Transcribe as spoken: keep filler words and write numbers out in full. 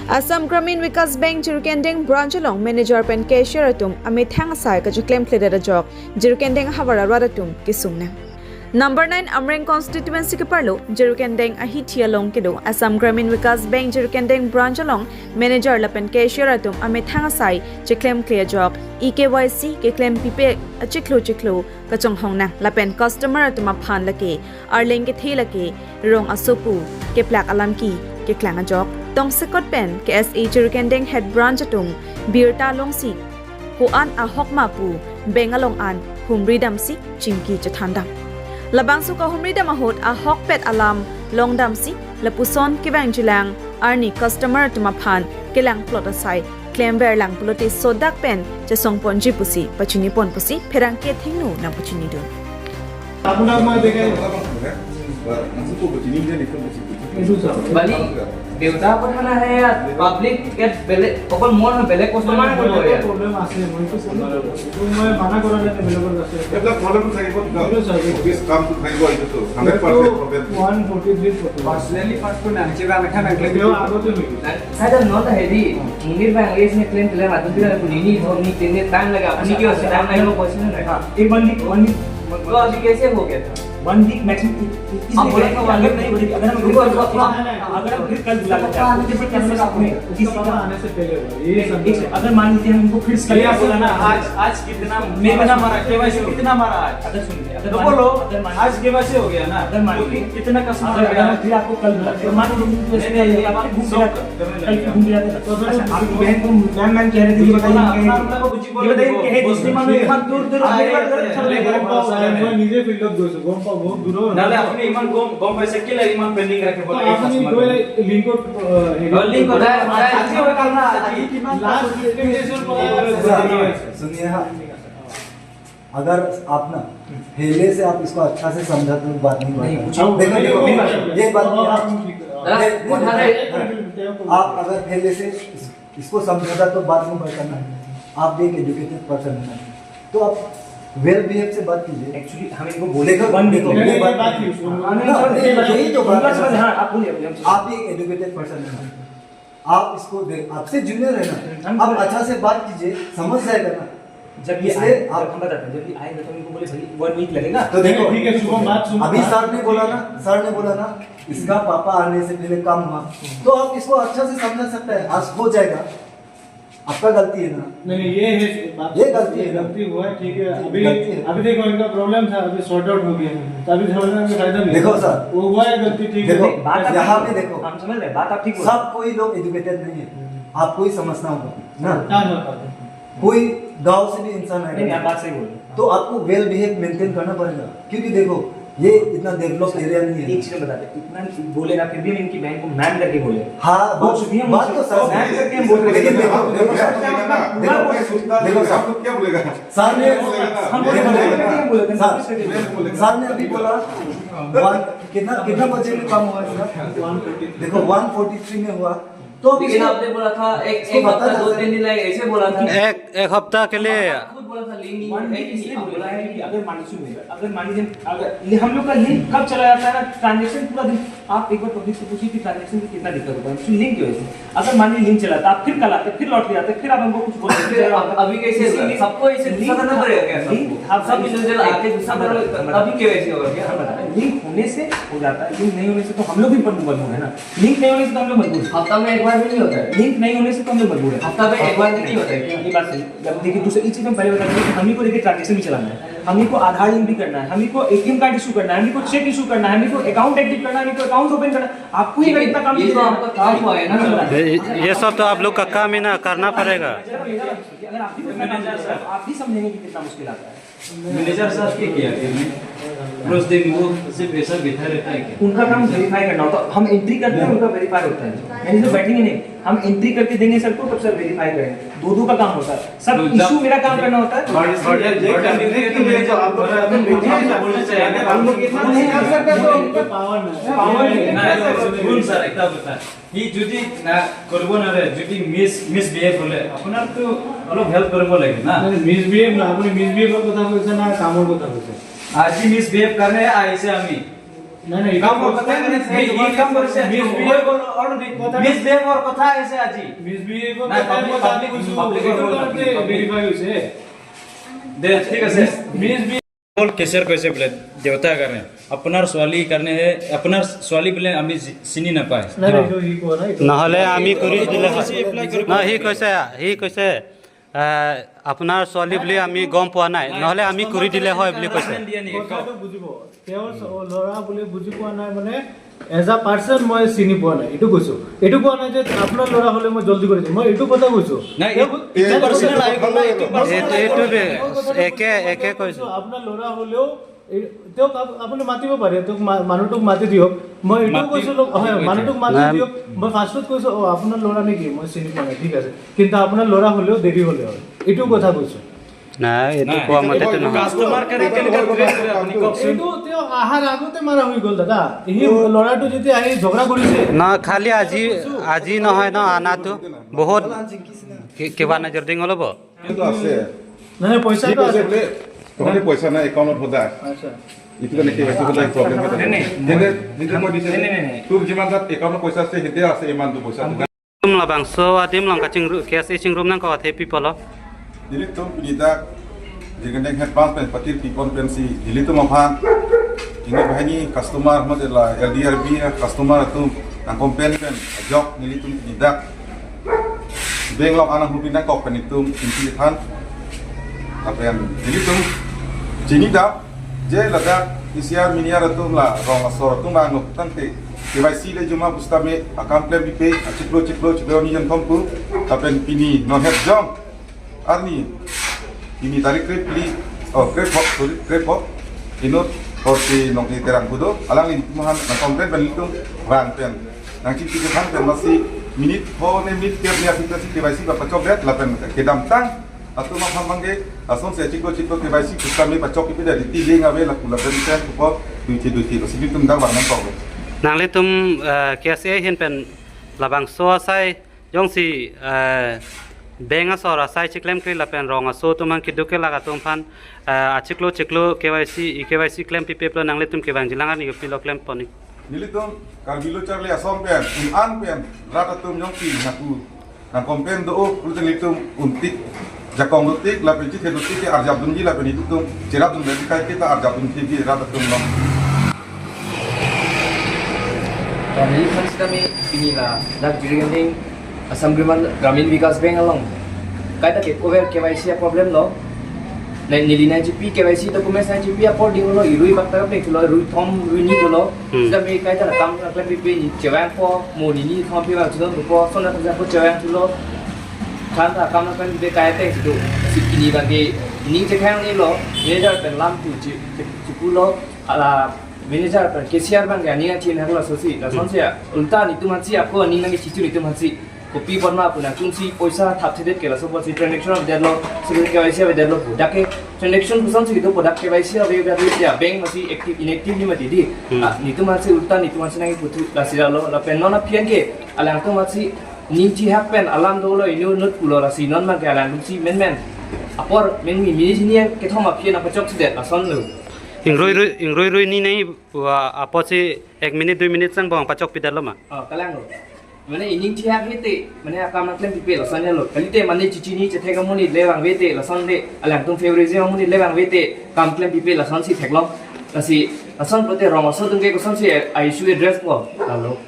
Assam Gramin Vikas Bank Jirikindeng Branch along manager pen cashier atum amethang asai kacheklemkledet ajok Jirikindeng ahavar arat atum kesung nang. Number nine Amreng constituency keparlo Jirikindeng ahithi along kedo Assam Gramin Vikas Bank Jirikindeng Branch along manager lapen cashier atum amethang asai cheklemkle ajok eKYC keklem pipe achiklo chiklo kachonghong nang lapen customer atum aphan lake arleng kethe lake rong asopu keplak alam ke keklang ajok. Tongsekot pen KSA Jirikindeng Head Branch atum birta longsi ko-an ahok ma pu bank along an humri damsi chingki chethan dam. Labangso kahumri dam ahut ahokpet alam long damsi lapuson kevangjilang arni customer atum aphan kelang plot asai klemver lang pulote sodak pen chesongponji pusi pachinipon pusi pherangke athengno nangpachinidun. আপোনাক মই দেখাই এইটো চাওক। বালি দেউতাৰ কথা নাহে ইয়াত। পাব্লিক ইয়াত বেলেগ, অকল মই নহয়, বেলেগ কাষ্টমাৰ আহিব ইয়াত। প্ৰব্লেম আছে, মই এইটো ক'লো। এইটো মই মানা কৰা নাই, বেলেগৰ আছে। এইবিলাক প্ৰব্লেম থাকিব, এইটো চাওক। অফিচ কামটো থাকিব, এইটোতো hundred percent problem. One forty three photo. Personally first টো নাহিছে, বা এনেকা নাহিছে। তেওঁ আগতে হৈ গৈছে। Sir, not a heavy. Munir bang, yes, ne claim claim, atum pila ko nini, nini, nini, time laga, apni kya hosa, time laga, question hai na. हाँ, ये वन वीक, वन वीक। तो अभी कैसे हो गया था? वन वीक मैक्सिमम, इ-, इ-, इसलिए अब बोला कि था, वन अगर वीक नहीं, अगर हम रुको, रुको, रुको। अगर हम फिर कल बुला लेते हैं, आपको, तो फिर कल बुला लेते हैं। उसका पापा आने से पहले हुआ, ये नहीं, समझो। एक सेकंड, अगर मान लीजिए हम उनको फिर कल ये बोला ना, बोला ना, आज, आज कितना, मैं कितना बता मारा, केवाईसी कितना मारा आज? अगर सुनिए, अगर तो मान, बोलो, अगर मान, आज केवाईसी हो गया ना, अगर मान तो लीजिए, कितना कस्टमर अगर, आ गया? अगर हम फिर आपको कल बुला लेते हैं, मान लीजिए, नहीं, नहीं, ये आप घूम के जाते, कल घूम के जाते हैं। तो फिर अच्छा, आपकी बहन को मैम, मैम कह रहे थे, ये बताइए, अपना, अपना, अपना को ये बताइए, कहे दूसरी মানুহ ইমান দূৰ দূৰ আহে, আহে, আহে। মই নিজে ফিল্ডত গৈছো, গম পাওঁ, বহুত দূৰৰ। নহ'লে আপুনি ইমান গম, গম পাইছে, কেলে ইমান পেণ্ডিং ৰাখিব লাগে কাষ্টমাৰ? আপুনি গৈ লিংকত, আহ, হেৰি লিংকত আজি, আজি, আজি, আজি, আজি, আজি, আজি, আজি, আজি, सुनिए, हाँ। अगर आप ना पहले से आप इसको अच्छा से समझा तो बात नहीं बढ़ती। नहीं, कुछ आप देखो, नहीं, देखो, नहीं, नहीं, ये बात नहीं, आप, नहीं, ये, नहीं, आप अगर पहले से इस-, इसको समझाता तो बात नहीं बढ़ता ना। आप भी एक एजुकेटेड पर्सन है ना, तो आप वेल बिहेव से बात कीजिए। एक्चुअली हम इनको बोले देखो, वन वीक देखो, हो गया। ये बात नहीं, सुनो। हाँ, नहीं, ना, सर, नहीं, सर, यही तो बात उनका है। समझ, हाँ, आप बोलिए, बोलिए, हम सुन रहे हैं। आप भी एक एजुकेटेड पर्सन है ना। आप इसको दे-, आपसे जूनियर है ना, हम आप बोले अच्छा से बात कीजिए, समझ जाएगा ना। जब ये इसलिए आए, आप जब हम बताते हैं, जब ये आएगा तो इनको बोले, "भाई, वन वीक लगेगा।" तो देखो, ठीक है, शुभम, बात सुनो। अभी सर ने बोला ना, सर ने बोला ना, इसका पापा आने से पहले काम हुआ, तो आप इसको अच्छा से समझा सकते हैं, आज हो जाएगा, आपका गलती है ना। नहीं, नहीं, ये है बात, ये गलती है ना। गलती हुआ है, ठीक है। अभी, गलती है। अभी देखो, इनका प्रॉब्लम था, अभी सॉर्ट आउट हो गया, तो अभी झगड़ा में फायदा नहीं। देखो सर, वो हुआ है गलती, ठीक है। देखो, बात आप यहाँ ठीक पे बोल, देखो, हम समझ रहे हैं, बात आप ठीक बोल रहे हैं। सब कोई लोग एजुकेटेड नहीं है, आपको ही समझना होगा ना। क्या होता है? कोई गांव से भी इंसान नहीं, नहीं, आएगा, आप बात सही बोल रहे हैं। तो आपको वेल बिहेव मेंटेन करना पड़ेगा, क्योंकि देखो, ये इतना डेवलप्ड एरिया नहीं है। एक चीज हम बताते हैं, इतना बोले ना, फिर भी हम इनकी बहन को मैम करके बोले। हाँ, वो बात, भी हम बात तो सर, मैम करके हम बोल रहे हैं। लेकिन देखो, देखो सर, देखो, देखो सर, क्या बोलेगा? सर ने, हम बोले, देखो, हम बोले, सर, सर ने अभी बोला, वन, कितना, कितना बजे में काम हुआ इसका? देखो, वन फोर्टी थ्री में हुआ, तो अभी लेकिन इसको, आपने बोला था, एक, इसको एक हफ्ता, पता दो था, तीन दिन लगेगा, ऐसे बोला था। एक, एक हफ्ता के लिए। खुद बोला था, लिंक नहीं, वन वीक इसलिए बोला है कि अगर मान लीजिए, अगर मान लीजिए, अगर ये हम लोग का लिंक कब चला जाता है ना, ट्रांजेक्शन पूरा दिन, आप एक बार पब्लिक से पूछिए कि ट्रांजेक्शन में कितना दिक्कत होता है, लिंक की वजह से। अगर मान लीजिए लिंक चला था, आप फिर कल आते, फिर लौट के आते, फिर आप हमको कुछ बोलते, फिर फिर अब, अभी कैसे होता है? सबको ऐसे लिंक दूसरा करना पड़ेगा क्या सबको? लिंक आप सब इंडिविजुअल आके दूसरा हम करना, बताते हैं, तभी केवाईसी होगा क्या? हम बताते हैं, लिंक होने से हो जाता है, लिंक नहीं होने से तो हम लोग भी पर मजबूर है ना। लिंक नहीं होने से तो हम लोग मजबूर हैं। हफ्ता में एक बार भी नहीं होता है। लिंक नहीं होने से तो हम लोग मजबूर हैं। हफ्ता में एक बार भी नहीं होता है क्या? ये बात सही। जब देखिए, दूसरा, इस चीज में पहले बता दें कि हम ही को देखिए ट्रांजेक्शन भी चलाना है, हम ही को आधार लिंक भी करना है, हम ही को एटीएम कार्ड इशू करना है, हम ही को चेक इशू करना है, हम ही को अकाउंट एक्टिव करना है, हम ही को अकाउंट ओपन करना है, आपको ही अगर इतना काम ये किया तो जाए, आपका काम हुआ है ना। ये, ये सब तो आप लोग का काम है ना, करना पड़ेगा। अगर आप भी, आप भी समझेंगे कि कितना मुश्किल आता है। मैनेजर साहब क्या किया कि रोज दिन वो सिर्फ ऐसा बैठा रहता है क्या? उनका काम वेरीफाई करना होता है। हम एंट्री करते हैं, उनका वेरीफाई होता है। यानी इसमें बैठेंगे नहीं, हम एंट्री करके देंगे सर को, तब सर वेरीफाई करेंगे। दो दो का काम होता है सर, तो इशू जब मेरा काम करना होता है। बर्डन, बर्डन, बर्डन नहीं है तो मैनेजर आप लोग साथ में बैठिए ना, बोलना चाहिए ना। हम लोग कितना नहीं कर सकते तो उनका पावर नहीं है। पावर नहीं है। না, শুনুন স্যার, একটা কথা। সি যদি না কৰিব নোৱাৰে, যদি মিছ, মিছবিহেভ হ'লে আপোনাৰতো অলপ হেল্প কৰিব লাগে না। নাই, মিছবিহেভ না, আপুনি মিছবিহেভৰ কথা কৈছে না কামৰ কথা কৈছে? আজি মিছবিহেভ কাৰণে আহিছে আমি। নাই, নাই, এইটো কামৰ কথা কথা নাই, নাই, নাই, এই কাম কৰিছে, মিছ বিহেভ, মিছ বিহেভৰ কথা আহিছে আজি। মিছ বিহেভৰ নাই, কথা পাব্লিক, মই তাত পাব্লিক, কৈছো, পাব্লিক এইটো ৱৰ্কৰ কাৰণে কথা। ভেৰিফাই হৈছে। দে, ঠিক আছে। মিছ, মিছ বিহেভ। অকল কেচিয়াৰ কৈছে বোলে, দেউতাৰ কাৰণে। আপোনাৰ ছোৱালীৰ কাৰণেহে, আপোনাৰ ছোৱালী বোলে আমি চি-, চিনি নাপায়। নাই, নাই, এইটো সি কোৱা নাই, এইটো নহ'লে আমি কৰি দিলে হয়। এপ্লাই কৰিব। নহয়, সি কৈছে, সি কৈছে, এ, আপোনাৰ ছোৱালী বুলি আমি গম পোৱা নাই, নহ'লে আমি কৰি দিলে হয় বুলি কৈছে। কথাটো বুজিব। তেওঁৰ ছ-, ল'ৰা বুলি বুজি পোৱা নাই, মানে, এজ আ পাৰ্চন মই চিনি পোৱা নাই, এইটো কৈছো। এইটো কোৱা নাই যে আপোনাৰ ল'ৰা হ'লে মই জল্দি কৰি দিম, মই এইটো কথা কৈছো। নাই, তেওঁ এইটো পাৰ্চনেল আহি গ'ল না, এইটো পাৰ্চনেল এইটো, এইটো বে-, একে, একে কৈছো। আপোনাৰ ল'ৰা হ'লেও এই, তেওঁক আপ-, আপুনি মাতিব পাৰে, তেওঁক মা-, মানুহটোক মাতি দিয়ক। মই এইটোও মাতি-, কৈছো, লোক-, হয়, মাতি-, মানুহটোক মাতি নাই। দিয়ক। মই ফাৰ্ষ্টত কৈছো, "অ, আপোনাৰ ল'ৰা নেকি? মই চিনি পোৱা নাই।" ঠিক আছে, কিন্তু আপোনাৰ ল'ৰা হ'লেও দেৰি হ'লে হয়, এইটো কথা কৈছো। নাই, এইটো নাই, কোৱা এইটো মতেতো নহয়। কাষ্টমাৰ কেনেকে, কেনেকে ট্ৰিট কৰে আপুনি কওকচোন? এইটো তেওঁ অহাৰ আগতে মাৰা হৈ গ'ল, দাদা। এই ল'ৰাটো যেতিয়া আহি ঝগৰা কৰিছে। না, খালি আজি, আজি নহয় ন, আনাটো বহুত কি-, কিবা নজৰ দিং অলপ। এইটো আছে। নাই, নাই, পইচাটো কি কৈছে আছে। বোলে, তহঁতে পইচা নাই, একাউণ্টত সোধা। আচ্ছা। এইটো কাৰণে কে ৱাই চি সোধা প্ৰব্লেম হৈ থাকে। নাই, নাই। তেন্তে, তেন্তে মই দিছে, নাই, নাই, নাই, নাই। তোৰ যিমান তাত একাউণ্টত পইচা আছে, সেইটোৱে আছে, ইমানটো পইচা। Tum labangso adim along kachingru, K S A chingrum nangkok athe pi apotlo. Nelitum pini dak, Jirikindeng head branch pen patir pipon pensi, nelitum aphan, ini banghini customer, mate la L D R B customer atum, nangkomplain pen, ajok nelitum pini dak bank along an nanghumri nangkok pen itum chingki than. Lapen nelitum chini dak, je ladak K C R miniar atum la rong asor atum bang nok tangte K Y C le juma pusitame akam klempipe, achiklo chiklo chiklo ni jon thom pu. Lapen pini non het jong arni, pini tarik krephli, oh, krepho, sorry, krepho, inut Horsi Nongke Terang pu do, alangli nelitum aphan nangkomplain pen nelitum rang pen nangchingki than pen masi minit ho ne minit kep ni asik asik K Y C ba pachokdet lapen kedamtang atum aphan abangke asonsi achiklo chiklo K Y C pusitame pachok ipi da di tiling ave lapu lapen pen kupo duithi duithi, lasi nelitum dak bang nangkok. Nanglitum, eh, K S A ahin pen labangso asai jongsi, eh, bank asor asai chiklemkle lapen rong aso atum aphan keduk kelak atum aphan, eh, achiklo chiklo K Y C, e-K Y C klempipe pulo, nanglitum kevangjilang arni kopilo klempon ik? Nelitum Karbi Lo Charli Asong pen, un-an pen, rat atum jongsi naku nangkomplain do, o, pulote nelitum untik, jakong dotik, lapen chithe dotik ke arjap dunji, lapen itum cherap dun bedi kai kita arjap dunji di rat atum along. Kami kan sitame pini la dak Jirikindeng Assam Gramin, Gramin Vikas Bank along kaita ke over K Y C a problem lo. Nai neli nangchipi K Y C documents nangchipi apor ding lo, irui bakta pe kilo, rui thom rui ni dolo. Hmm. Sitame kaita la kam nangklempipe ni chevangpo, mo ni ni thom pe vang chidon po, sona thom po chevang chulo. Than ta kam nangklempipe kaita si do. Si pini abangke ning chekhang ni lo, manager pen lam tu chi, chi, chipulo, ala manager pen cashier abangke aning achi nang lasosi, lasonsi, hmm, ulta nelitum aphansi, ako aning nangchichu nelitum aphansi. Kopi apot ma pu nangtumsi poisa thapthedet ke laso apotsi transaction avedetlo, security K Y C avedetlo pu. Dak ke transaction kosonsi kedo pu, dak K Y C avedetlo ya, bank masi active, inactive ni mati di. Hmm. Ah, nelitum aphansi ulta nelitum aphansi nangkipu thu lasi lo, lapen non aphi an ke alangtum aphansi ning chihak pen alam dolo, inut inut pulo, lasi non abangke alangtumsi menmen apor menmi mini jini kethom aphi an nangpachokchedet lason lo. Ingroi roi, ingroi roi ni nai pu apotsi ek minute dui minute sang bong pachokpidetlo ma? Oh, kalang lo. Mane ining thihak hete, mane akam nangklempipe lason lo. Kalite mane chichini chethek amonit le vangvete, lason le alangtum favoritism amonit le vangvete, kam klempipe lasonsi theklong. Lasi, lason pulote rong aso atum ke kosonsi a-issue address po, lalo.